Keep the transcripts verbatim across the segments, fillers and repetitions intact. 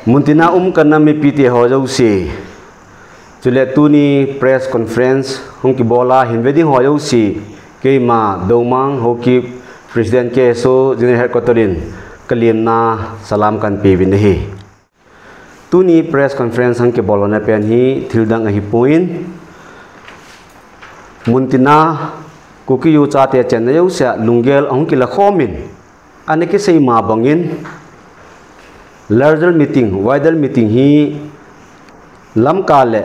Muntina um kanam mipite ho jouse, chule tuni press conference hung kibola hin ve ding ho jouse, keima Domang Haokip President K S O General Headquarter in kalemna salam kahin pe uvin ahi. Tuni press conference hung kibolna pen hi thildang ahipon, muntina Kuki-Zo chate chenna jouse a lunggel ahung kila khomin, ana kisei ma bangin, larger meeting, wider meeting hi Lamka le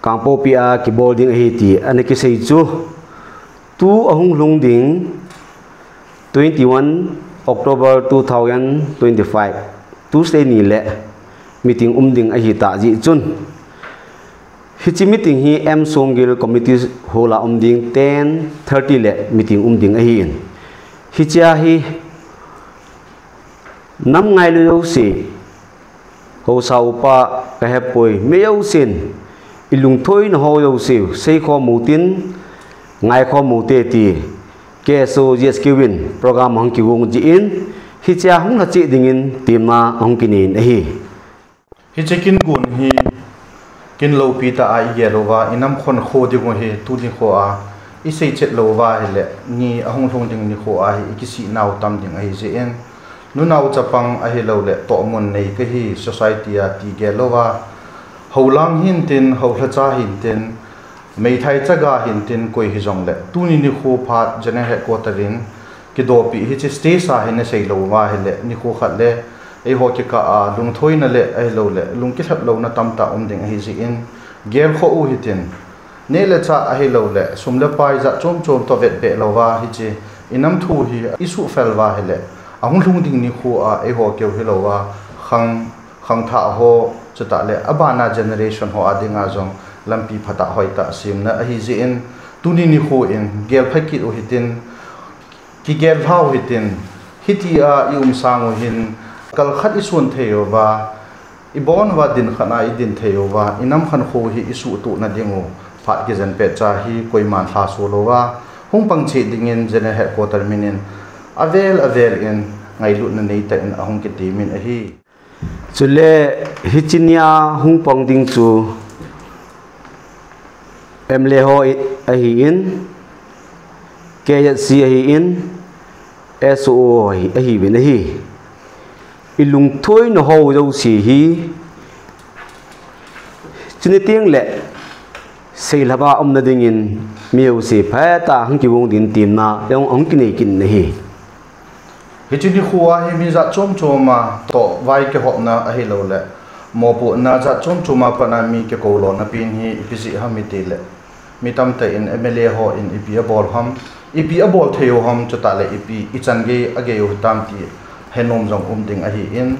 Kangpokpi a kibol ding ahi ti ana kisei chu, tu ahung lhung ding twenty-one October two thousand twenty-five, Tuesday ni le meeting um ding ahi tah jeh chun, hiche meeting hi M Songgil Community Hall a um ding, ten thirty le meeting um ding ahin. Hichea hi nam ngailu jouse, haosa upa kahepoi, mi jousen ilungthoina ho jouse seikhom utin, ngaikhom ute ti K S O G S Q in program ahung kigong jeh in, hichea hung lha cheh dingin temna ahung kinei in ahi. Hiche kin gon hi kin loupi tah a igel uva, inam khankho dingu hi tuni nikho a isei chet lou uva ahile, ni ahung lhung ding nikho a hi ikisih nau tam ding ahi jeh in, nunao chapang ahilouleh tohmun nei kahi society a ti gel louva, houlang hintin, houlhacha hintin, meithai chaga hintin, koi hijongle tuni nikho phat General Headquarter in kidopi hiche stage a hi nasei lou uva ahile, nikho khat le eiho kikah a lungthoina le ahilouleh lungkilhep louna tamtah um ding ahi jeh in, gelkhoh u hitin, neh le chah ahilouleh sum le pai jat chom chom toh vetbeh louva hiche inam thu hi isuhfel uva ahile, ahung lhung ding nikho a eiho keu hilouva, khang, khangthah ho, chutah le abana generation ho a dinga jong lampi phatah hoitah semna ahi jeh in, tuni nikho in gelpha kit u hitin, kigel lhau hitin, hitia ium sang u hin, kal khat ison thei uva, ibon uva din khat a idin thei uva, inam khankho hi isuhtohna dingu phat kijen petcha hi koiman lhaso louva, hung pang cheh dingin General Headquarter minin avel avel in ngailutna neitah in ahung kitemin ahi. Chule hiche nia hung pang ding chu M L A ho ahin, K Z C ahin, S O O ahi, ahiuvin ahi. Ilungthoina ho jouse hi, chuni tengle seilhah a umna dingin mi jouse phatah a hung kigong dingin temna jong ahung kinei kit in ahi. Hiche nikho a hi mi jat chom chom a toh vai kihopna ahilouleh mopohna jat chom chom a pat a mi kikou lona pen hi ipi jeh ham itile, mi tamtah in M L A ho in ipi abol ham, ipi abol thei u ham, chutah le ipi ichan gei agei u hitam ti henom jong um ding ahin,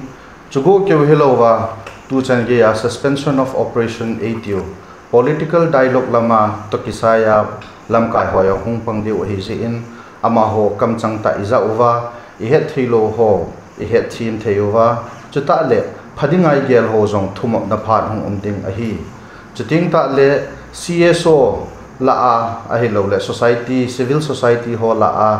chukou keu hilouva, tuchan gei a Suspension of Operation eighty u, political dialogue lama toh kisai a lamkai ho jong hung pang diu ahi jeh in, amaho kamchang tah ijah uva, ihet theilou ho ihet them thei uva, chutah le pha dinga igel ho jong thumopna phat hung um ding ahi. Chuteng tah le C S O lah a ahilouleh society, civil society ho lah a,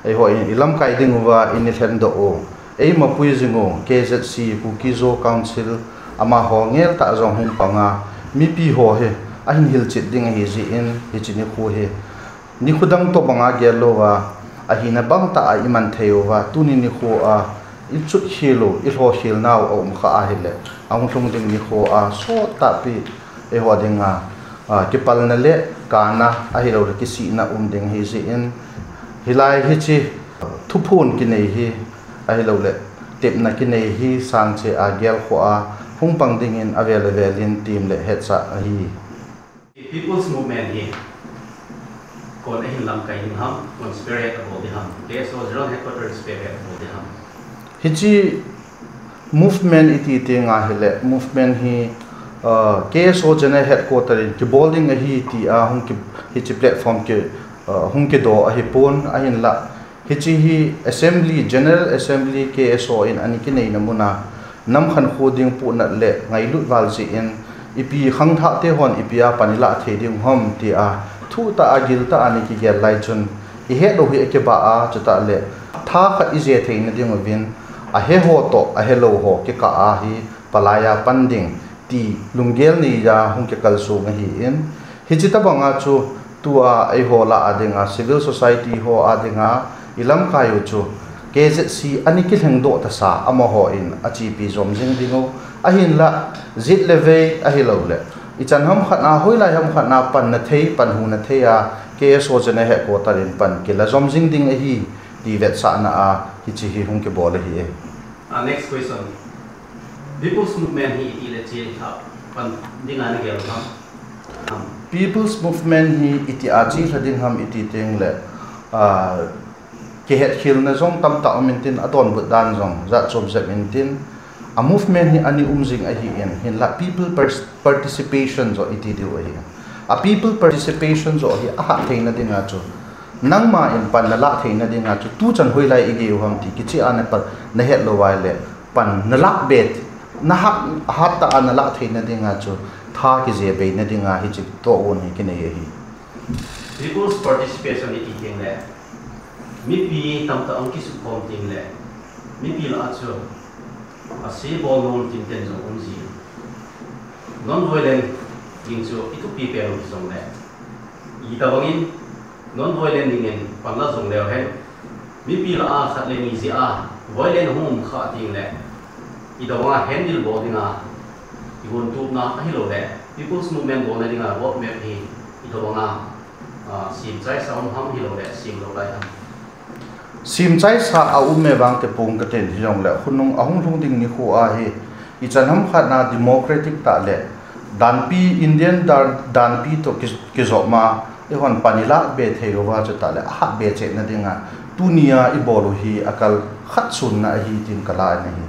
eiho in ilamkai ding uva in ilhendoh u, eimapui jing u K Z C, Kuki-Zo Council, amaho ngel tah jong hung pang a, mipi ho hi ahin hilchet ding ahi jeh in, hiche nikho hi nikho dang toh banga gel louva, ahina bang tah a iman thei uva, tuni nikho a ichut khel u, ilho khel nau aum kha ahile, ahung lhung ding nikho a sottahpi eiho dinga, a, kipalna le kana ahilouleh kisihna um ding ahi jeh in, hilai hiche thuphon kinei hi ahilouleh tepna kinei hi sangcheh a gelkhoh a hung pang dingin avel avel in tem le hetsah ahi. People's Movement hi kon ahin lamkai ding ham, kon spearhead abol ding ham, K S O General Headquarter spearhead abol ding ham? Hiche movement iti teng ahile, movement hi, uh, K S O General Headquarter in kibol ding ahi tia hung ki, hiche platform ki, uh, hung kidoh ahipon, ahinlah hiche hi Assembly, General Assembly K S O in ana kineina mun a, nam khankho ding puhnat le ngailut val jeh in, ipi khangthah te hon ipi a pan ilah thei ding ham tia, thuh tah a gil tah a ana kigel lai chun, ihet u hi akibah a, chutah le tha khat ije theina ding uvin, ahe ho toh ahelou ho kikah a hi palai a pan ding ti lunggel nei a hung kikal song ahin, hiche tabang a chu tua eiho lah a dinga civil society ho a dinga ilamkai u chu K Z C ana kilhengdoh tasa amaho in achepi jom jing ding u, ahinla jet le vei ahilouleh ichan ham khat a, hoilai ham khat a pan na thei, pan hu na thei a, K S O General Headquarter in pan kila jom jing ding ahi ti vetsahna a hiche hi hung kibol ahi e. Uh, next question. People's Movement hi iti le chelha pan dinga nagel ham? Ham. People's Movement hi itia chelha ding ham iti tengle, uh, kihetkhelna jong tamtah um intin, adonbut dan jong jat chom jep intin, a movement hi ana um jing ahin, hinla people pers-, participation joh iti diu ahi. A people participation joh hi ahat theina dinga chu, nangma in pan nalah theina dinga chu, tuchan hoilai igei u ham ti kicheh a na pan nahet lou uva ahile, pan nalah be, nahat, ahat tah a nalah theina dinga chu, tha kije beina dinga hiche toh un hi kinei ahi. People's participation iti tengle, mipi tamtah hung kisukhom tengle, mipi lah a chu ase bol nom tinten jong um ji. Non-violent ding chu ithupi pen u hijongle, itobangin non-violent dingin panla jongleu hen, mipi lah a khat le ni jeh a violent hung um khah tengle, itobanga handle bol dinga igon tupna ahiloule People's Movement bolna dinga road map hi itobanga, ah, semchaisa um ham ahiloule semlou lai ham? Semchaisa aume vang te pong katin, hijongle khonung ahung lhung ding nikho a hi ichan ham khat a democratic tah le danpi, Indian dan, danpi toh ki, kijopma eihon pan ilah be thei uva chutah le ahat be chehna dinga tunia ibol u hi akal khat sunna ahi tin kala in ahi.